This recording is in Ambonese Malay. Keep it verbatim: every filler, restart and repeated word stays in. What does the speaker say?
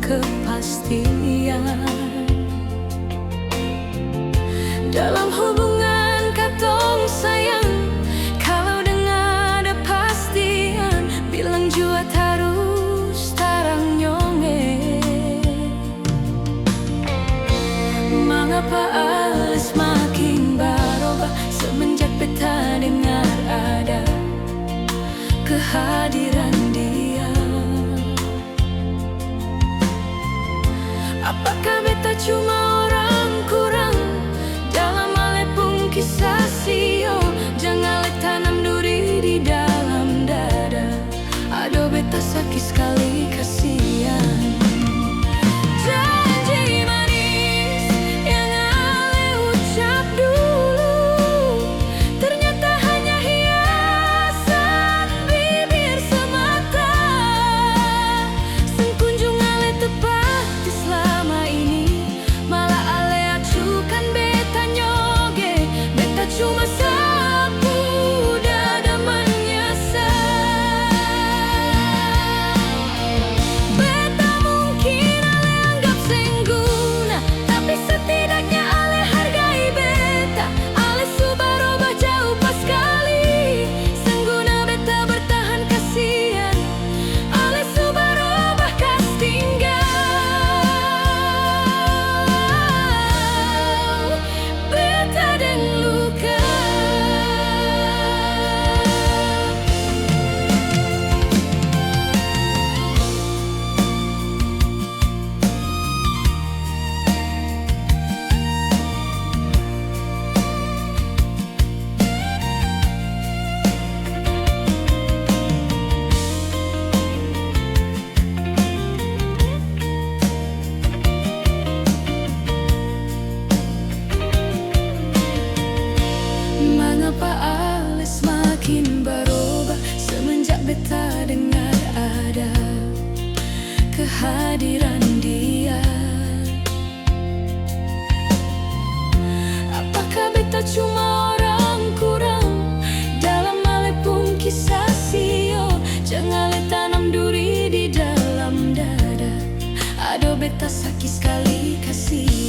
kepastian. Dalam hubungan katong sayang, kalau deng ada pastian, bilang jua tarus tarang nyong e. Mangapa ale smakin baroba semenjak beta dengar ada kehadiran dia? Apakah beta cuma orang kurang dalam ale pung kisah sio? Jang ale tanam duri di dalam dada. Adoh, beta saki skali, kasian. Janji manis yang ale ucap dulu, ternyata hanya hiasan bibir semata. Seng kunjung ale tepati slama ini, malah ale acukan beta nyoge, beta cuma sapu dada menyesal. Beta mungkin ale anggap seng guna, tapi setidaknya ale hargai beta. Ale su barobah jauh paskali, seng guna beta bertahan, kasian. Ale su barobah kas tinggal beta deng luka. Mangapa ale smakin baroba semenjak beta dengar ada kehadiran dia? Apakah beta cuma orang kurang dalam ale pung kisah sio? Jang ale tanam duri di dalam dada. Adoh, beta saki skali, kasian.